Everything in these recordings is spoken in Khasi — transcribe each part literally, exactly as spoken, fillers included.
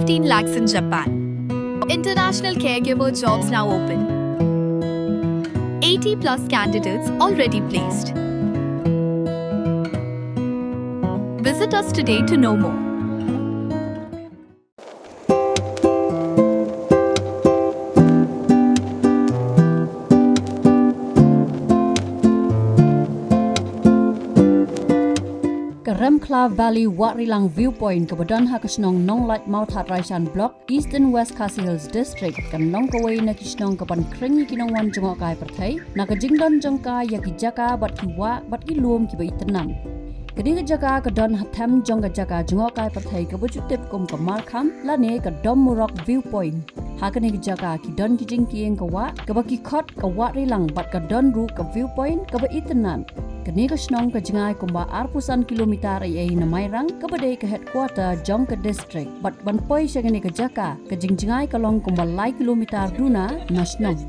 fifteen lakhs in Japan. International caregiver jobs now open. eighty plus candidates already placed. Visit us today to know more. Ka Remkhla Valley Wahrilang Viewpoint kaba don ha ka shnong Nonglait Mawthadraishan Block, Eastern West Khasi Hills District, kan long kawei na ki shnong kaban khring ïa ki nongwan jngohkai pyrthei na ka jingdon jong ka ïa ki jaka bad ki wah bad ki lum kiba itynnad. Kane ka jaka ka don ha them jong ka jaka jngohkai pyrthei kaba ju tip kum ka Markham lane ka Dommurok Viewpoint. Ha kane ka jaka ki don ki jingkieng ka wah kaba ki khot ka Wahrilang bad ka don ruh ka viewpoint kaba itynnad. Kane ka shnong ka jngai kumba arphew san kilometer eiei na Mairang kaba dei ka headquarter jong ka district. Bad ban poi sha kane ka jaka, ka jingjngai ka long kumba lai kilometer duna na shnong.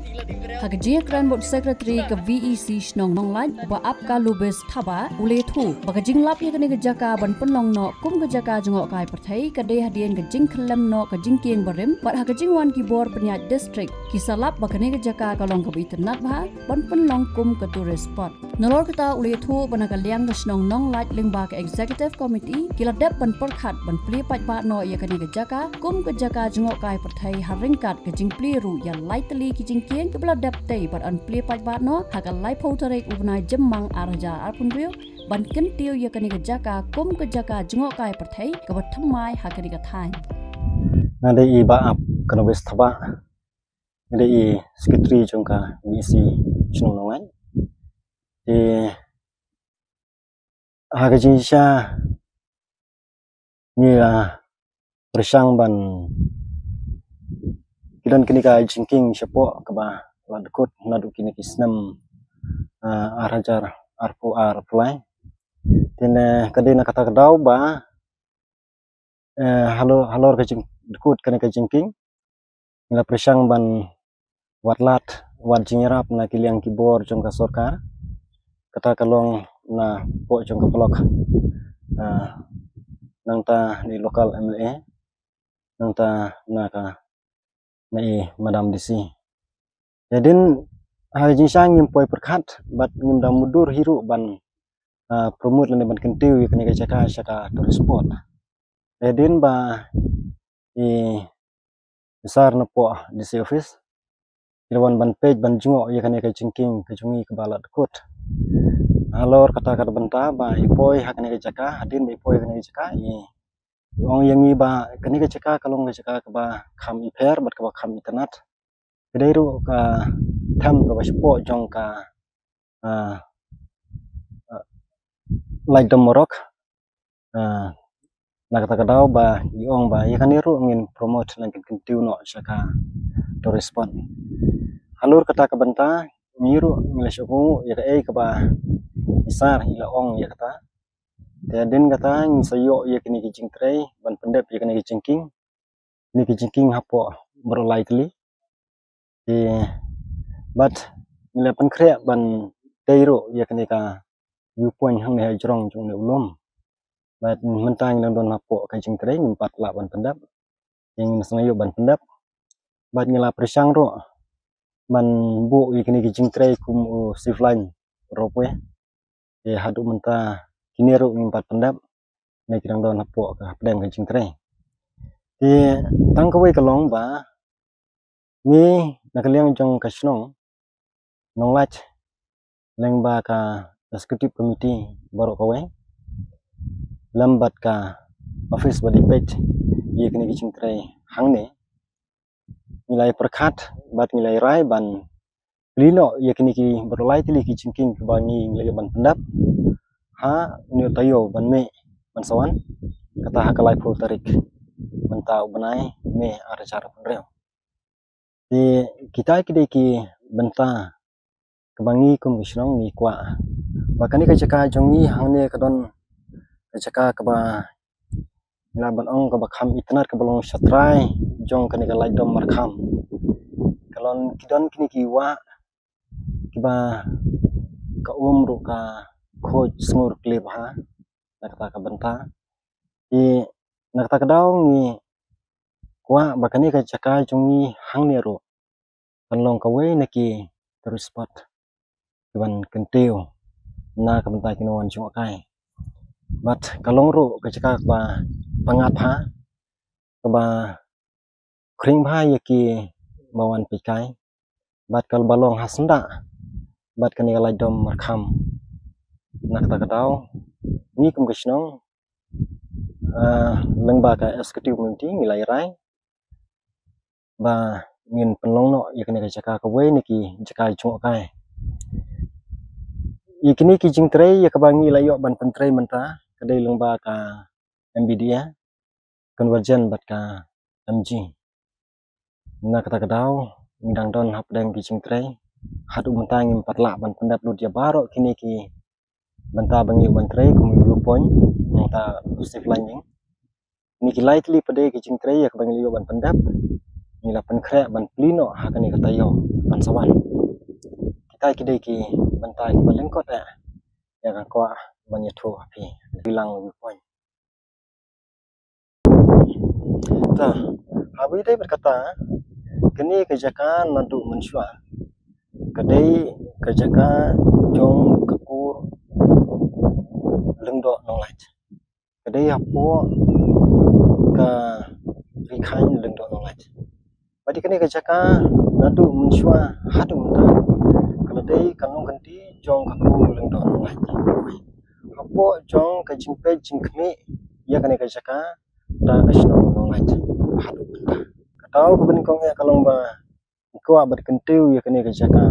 Ha ka jingïakren bad u Secretary ka V E C shnong Nonglait, u Bah Apkalubis Thabah, u la ïathuh ba ka jinglap ïa kane ka jaka ban pynlong noh kum ka jaka jngohkai pyrthei ka dei hadien ka jingkhyllem noh ka jingkieng barim bad ha ka jingwan ki bor pynïaid district ki sa lap ba kane ka jaka ka long kaba itynnad bha ban pynlong kum ka tourist spot. Nalor kata u la ïathuh ba na ka liang ka shnong Nonglait lyngba ka Executive Committee ki la dep ban pyrkhat ban plie paidbah noh ïa kane ka jaka kum ka jaka jngohkai pyrthei ha ryngkat ka jingplie ruh ïa lai tylli ki jingkieng kiba la dep tei bad yn plie paidbah noh ha ka laiphew tarik u bnai Jymmang ar hajar arphew hynriew ban kyntiew ïa kane ka jaka kum ka jaka jngohkai pyrthei kaba thymmai ha kane ka thaiñ. Nga dei i Bah Apkalubis Thabah, nga dei i Secretary jong ka V E C shnong Nonglait. Te ha ka jingshisha ngi la pyrshang ban, ki don kine ki jingkieng shapoh kaba la dkut naduh kine ki snem, ah, ar hajar arphew ar arphew lai. Te ne ka dei na kata ka daw ba, eh, halor, halor ka jingdkut kane ka jingkieng ngi la pyrshang ban wad lad, wad jingïarap na ki liang ki bor jong ka sorkar. Kata ka long napoh jong ka block, ah, nangta na i local M L A, nangta na ka, na i Madam D C. Hadien ha ka jingshisha ngim poi pyrkhat bad ngim da mutdur hi ruh ban, ah, promote lane ban kyntiew ïa kane ka jaka sha ka tourist spot. Hadien ba i sir napoh D C office ki la wan ban peit ban jngoh ïa kane ka jingkieng ka jong ngi kaba la dkut. Halor kata ka bynta ba i poi ha kane ka jaka, hadien ba i poi ha kane ka jaka i ong ïa ngi ba kane ka jaka ka long ka jaka kaba kham ipher bad kaba kham itynnad. Ka dei ruh ka them kaba shapoh jong ka, ah, ah, Laitom Morok. Ah, na kata ka daw ba i ong ba ïa kane ruh ngin promote lane ngin kyntiew noh sha ka tourist spot. Halor kata ka bynta ngi ruh ngi la shu kohnguh ïa kaei kaba i sir i la ong ïa kata. Te hadien kata ngi sa ïoh ïa kine ki jingtrei ban pyndep ïa kine ki jingkieng, kine ki jingkieng hapoh baroh lai tylli. Te bad ngi la pynkhreh ban tei ruh ïa kane ka viewpoint hangne ha jrong jong une u lum. Bad mynta ngi dang don hapoh ka jingtrei, ngim pat lah ban pyndep. Te ngin sa ïoh ban pyndep. Bad ngi la pyrshang ruh ban buh ïa kine ki jingtrei kum u Save Line Ropeway. Te haduh mynta kine ruh ngim pat pyndep. Ne ki dang don hapoh ka hapdeng ka jingtrei. Te tang kawei ka long ba ngi na ka liang jong ka shnong Nonglait lyngba ka executive committee baroh kawei lem bad ka office ba dei peit ïa kine ki jingtrei hangne, ngi la ïa pyrkhat bad ngi la ïa rai ban plie noh ïa kine ki baroh lai tylli ki jingkieng kiba ngi la ïoh ban pyndep ha une u taïew ban mih ban sa wan, kata ha ka laiphew tarik mynta u bnai May ar hajar arphew hynriew. Te kita ki dei ki bynta kaba ngi kum ki shnong ngi kwah ba kane ka jaka jong ngi hangne ka don ka jaka kaba ngi lah ban ong kaba kham itynnad kaba long shatrai jong kane ka Laitdom Markham. Ka long ki don kine ki wah kiba ka um ruh ka khuid sngur khlem ha na kata ka bynta. Te na kata ka daw ngi kwah ba kane ka jaka jong ngi hangne ruh kan long kawei na ki tourist spot kiban kyntiew na ka bynta ki nongwan jngohkai. Bad ka long ruh ka jaka kaba pyngngad bha, kaba khring bha ïa kiba wan peitkai, bad kaba long ha syndah bad kane ka Laitdom Markham. Na kata ka daw, ngi kum ka shnong, ah, lyngba ka executive committee ngi la rai ba ngin pynlong noh ïa kane ka jaka kawei na ki jaka jngohkai. Ïa kine ki jingtrei ïa kaba ngi la ïoh ban pyntrei mynta ka dei lyngba ka M B D A convergent bad ka M G. Na kata ka daw ngi dang don hapdeng ki jingtrei. Haduh mynta ngim pat lah ban pyndep lut ïa baroh kine ki bynta ba ngi ïoh ban trei kum u viewpoint, nangta u safe landing. Kine ki lai tylli pat de ki jingtrei ïa kaba ngi la ïoh ban pyndep, ngi la pynkhreh ban plie noh ha kane ka taïew ban sa wan. Kita ki dei ki bynta kiba lyngkot eh ïa ka kwah ban ïathuh ha phi. Rilang viewpoint. Ta, haba ïadei bad kata, kane ka jaka naduh mynshuwa ka dei ka jaka jong ka kur Lyngdoh Nonglait. Ka dei hapoh ka Ri Khain Lyngdoh Nonglait. Bad ïa kane ka jaka naduh mynshuwa haduh mynta ka la dei ka nongkynti jong ka kur Lyngdoh Nonglait. Hapoh jong ka jingpeit jingkhmih ïa kane ka jaka da ka shnong Nonglait haduh mynta. Ka daw kaba nyngkong eh ka long ba ngi kwah ban kyntiew ïa kane ka jaka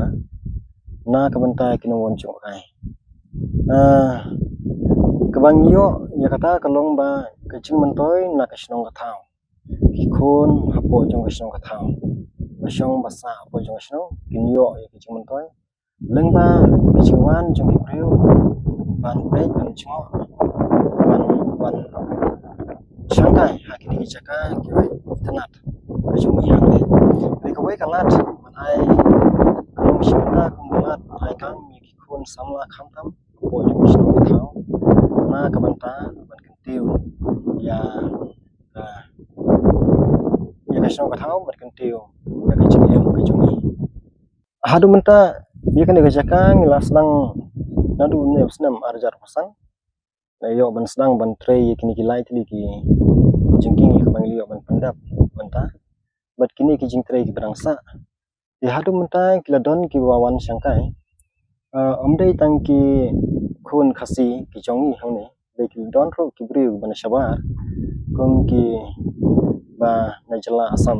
na ka bynta ki nongwan jngohkai. Ah, kaba ngi ïoh ïa kata ka long ba ka jingmyntoi na ka shnong ka thaw, ki khun hapoh jong ka shnong ka thaw, ba shong ba sah hapoh jong ka shnong, kin ïoh ïa ka jingmyntoi lyngba ka jingwan jong ki briew ban peit ban jngoh, ban, ban shangkai ha kine ki jaka kiba itynnat ka jong ngi hangne. Kane kawei ka lad ban ai ka long shi bynta kum ka lad ban ai kam ïa ki khun samla khamtam hapoh jong ka shnong ka thaw na ka bynta ban kyntiew ïa ka, ïa ka shnong ka thaw bad kyntiew ïa ka jingim ka jong ngi. Haduh mynta ïa kane ka jaka ngi la sdang naduh une u snem ar hajar arphew san. La ïoh ban sdang ban trei ïa kine ki lai tylli ki jingkieng ïa kaba ngi la ïoh ban pyndep mynta. Bad kine ki jingtrei kiba dang sah. Te haduh mynta ki la don kiba wan shangkai. Ah, ym dei tang ki khun Khasi ki jong ngi hangne, dei ki la don ruh ki briew kiba na shabar kum kiba na jylla Assam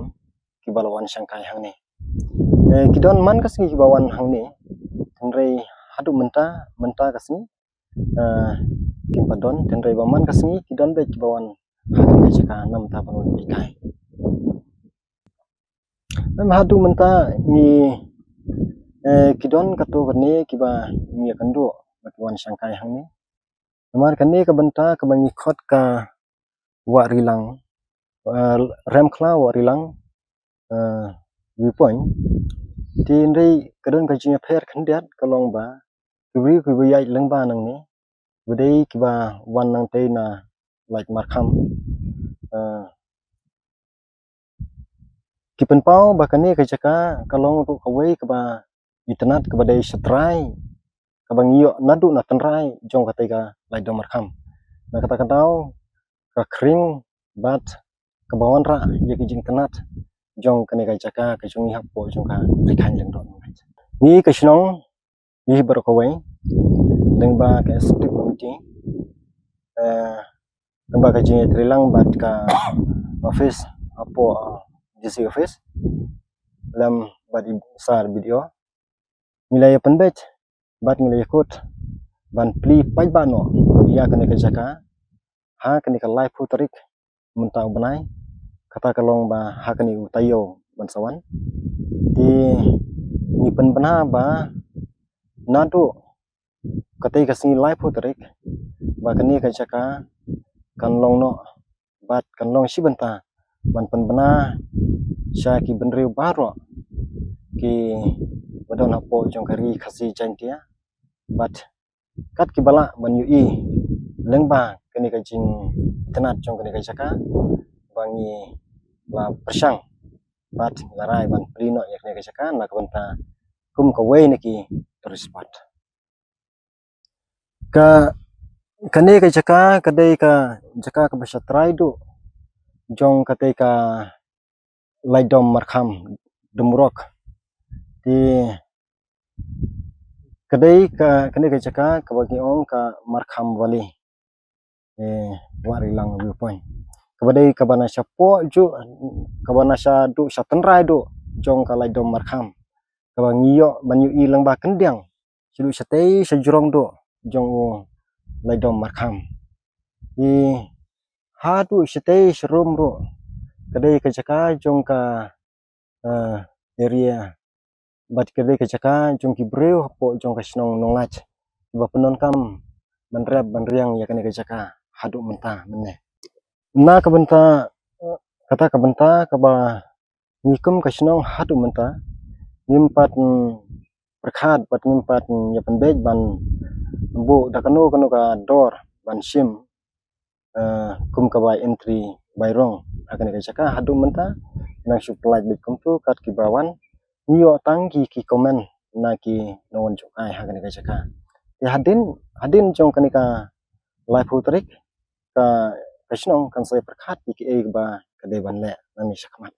kiba la wan shangkai hangne. Eh, ki don man ka sngi kiba wan hangne, hynrei haduh mynta, mynta ka sngi, eh, kim pat don, hynrei ba man ka sngi ki don beit kiba wan ha kane ka jaka na ka bynta ban wan peitkai. Em, haduh mynta ngi, eh, ki don katto katne kiba ngi ïakynduh ba ki wan shangkai hangne. Namar kane ka bynta kaba ngi khot ka Wah Rilang, eh, Remkhla Wah Rilang, eh, viewpoint. Te hynrei ka don ka jingïapher khyndiat ka long ba ki briew kiba ïaid lyngba nangne, ba dei kiba wan nangtei na Laitumkhrah, eh, ki pynpaw ba kane ka jaka ka long ruh kawei kaba itynnat, kaba dei shatrai kaba ngi ïoh naduh na tynrai jong katei ka Laitumkhrah. Na kata ka daw ka khring bad kaba wanrah ïa ki jingitynnat jong kane ka jaka ka jong ngi hapoh jong ka Ri Khain Lyngdoh. Ngi ka shnong, ngi baroh kawei, lyngba ka executive committee, eh, lyngba ka jingïatreilang bad ka office hapoh, eh, D C office, lem bad i sir B D O, ngi la ïa pynbeit bad ngi la ïakut ban plie paidbah noh ïa kane ka jaka ha kane ka laiphew tarik mynta u bnai, kata ka long ba ha kane u taïew ban sa wan. Te ngi pynbna ba naduh katei ka sngi laiphew tarik ba kane ka jaka kan long noh bad kan long shi bynta ban pynbna sha ki briew baroh kiba don hapoh jong ka Ri Khasi Jaiñtia bad kat kiba lah ban ïohi lyngba kane ka jingitynnat jong kane ka jaka ba ngi la pyrshang bad la rai ban plie noh ïa kane ka jaka na ka bynta kum kawei na ki tourist spot. Ka, kane ka jaka ka dei ka jaka kaba sha trai duh jong katei ka Laitdom Markham Dumrok. Te ka dei ka, kane ka jaka kaba ki ong ka Markham Valley, eh, Wahrilang Viewpoint. Kaba dei kaba na shapoh ju, kaba na shaduh sha tynrai duh jong ka Laitdom Markham. Kaba ngi ïoh ban ïohi lyngba khyndiat shaduh shatei shajrong duh jong u Laitdom Markham. Te haduh shatei sharum ruh ka dei ka jaka jong ka, eh, area bad ka dei ka jaka jong ki briew hapoh jong ka shnong Nonglait ba pyndonkam ban rep ban riang ïa kane ka jaka haduh mynta mynne. Na ka bynta, eh, kata ka bynta kaba ngi kum ka shnong haduh mynta ngim pat, mm, pyrkhat bad ngim pat, mm, ïa pynbeit ban buh da kano kano ka dor ban shim, eh, kum ka bai entry bai rong ha kane ka jaka haduh mynta. Nang shu pynlait beit kumtu kat kiba wan ngi ïoh tang ki, ki comment na ki nongwan jngai ha kane ka jaka. Te hadien, hadien jong kane ka laiphew tarik ka, ka shnong kan sa pyrkhat ïa kiei ba ka dei ban leh nangne shakhmat.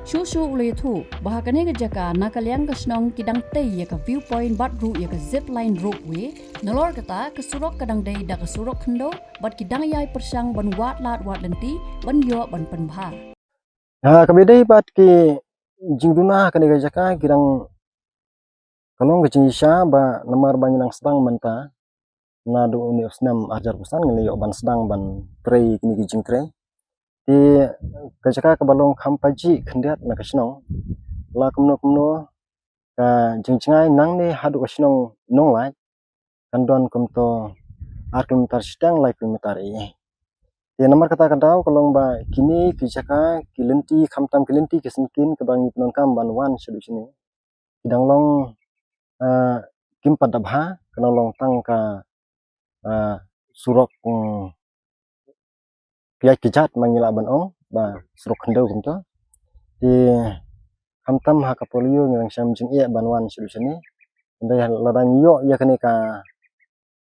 Shuh shuh u la ïathuh ba ha kane ka jaka na ka liang ka shnong ki dang tei ïa ka viewpoint bad ruh ïa ka zip line ropeway. Nalor kata ka surok ka dang dei da ka surok khyndew bad ki dang ïai pyrshang ban wad lad wad lynti ban ïoh ban pynbha. Ha kaba dei bad ki jingduna ha kane ka jaka ki dang ka long ka jingisha ba namar ba ngi nang sdang mynta naduh une u snem ar hajar arphew san ngi la ïoh ban sdang ban trei kine ki jingtrei. Te ka jaka kaba long kham pajih khyndiat na ka shnong, la kumno kumno ka jingjngai nangne haduh ka shnong Nonglait kan don kumto ar kilometer shiteng lai kilometer ei ei. Te namar kata ka daw ka long ba kine ki jaka ki lynti khamtam ki lynti ki syngkien kaba ngi pyndonkam ban wan shaduh shane ki dang long, eh, kim pat da bha, ka dang long tang ka, eh, surok, mm, pynïaid kjat ma ngi lah ban ong ba surok khyndew kumta. Te khamtam ha ka por lyiur ngi dang shem jingeh ban wan shaduh shane. Hynrei lada ngi ïoh ïa kane ka,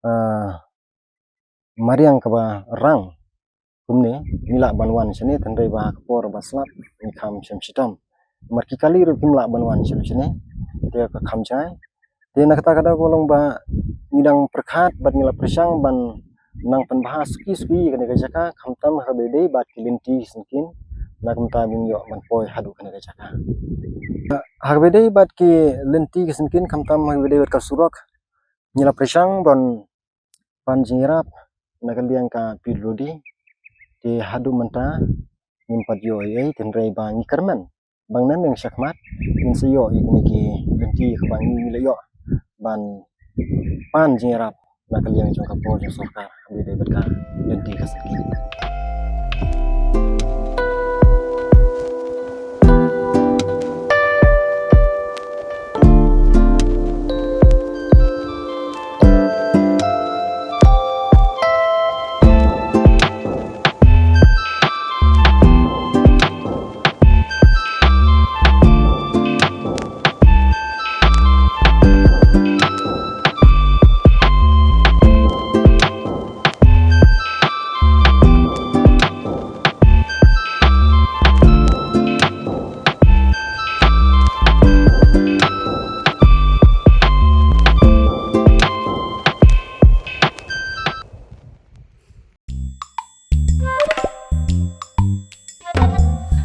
eh, mariang kaba rang kumne ngi lah ban wan shane, hynrei ba ha ka por ba slap ngi kham shem shitom. Namar ki kali ruh kim lah ban wan shaduh shane. Te ka kham jngai. Te na kata ka daw ka long ba ngi dang pyrkhat bad ngi la pyrshang ban nang pynbha suki suki kane ka jaka khamtam ha kaba dei bad ki lynti ki syngkien. Na kumta ba ngin ïoh ban poi haduh kane ka jaka. Ha kaba dei bad ki lynti ki syngkien khamtam ha kaba dei bad ka surok ngi la pyrshang ban pan jingïarap na ka liang ka P W D. Te haduh mynta ngim pat ïoh ei ei, hynrei ba ngi kyrmen ba nangne shakhmat ngin sa ïoh ïa kine ki lynti kaba ngi la ïoh ban pan jingïarap na ka liang jong ka por jong sorkar ha kaba dei bad ka lynti ka syngkien.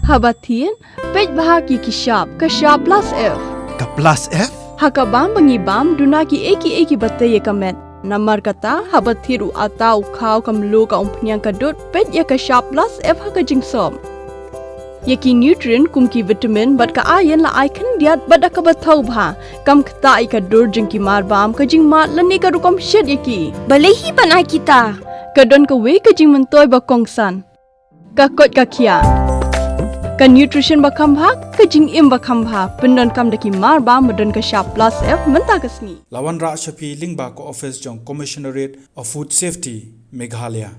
Haba thied, peit bha ïa ki shap, ka shap plus F. Ka plus F? Ha ka bam ba ngi bam, duna kiei kiei kiba tei ïa ka met. Namar kata, haba thied u atta u khaw ka mluh ka umphniang ka dud, peit ïa ka shap plus F ha ka jingsop. Ïa ki nutrient kum ki vitamin bad ka iron la ai khyndiat bad da kaba thaw bha. Kam ktah ïa ka dur jong ki marbam, ka jingmad lane ka rukom shet ïa ki. Balei hi ban ai kita? Ka don kawei ka jingmyntoi ba kongsan. Ka koit ka khiah. Ka nutrition ba kham bha, ka jingim ba kham bha. Pyndonkam da ki marbam ba don ka shap plus F mynta ka sngi. La wanrah sha phi lyngba ka office jong Commissionerate of Food Safety, Meghalaya.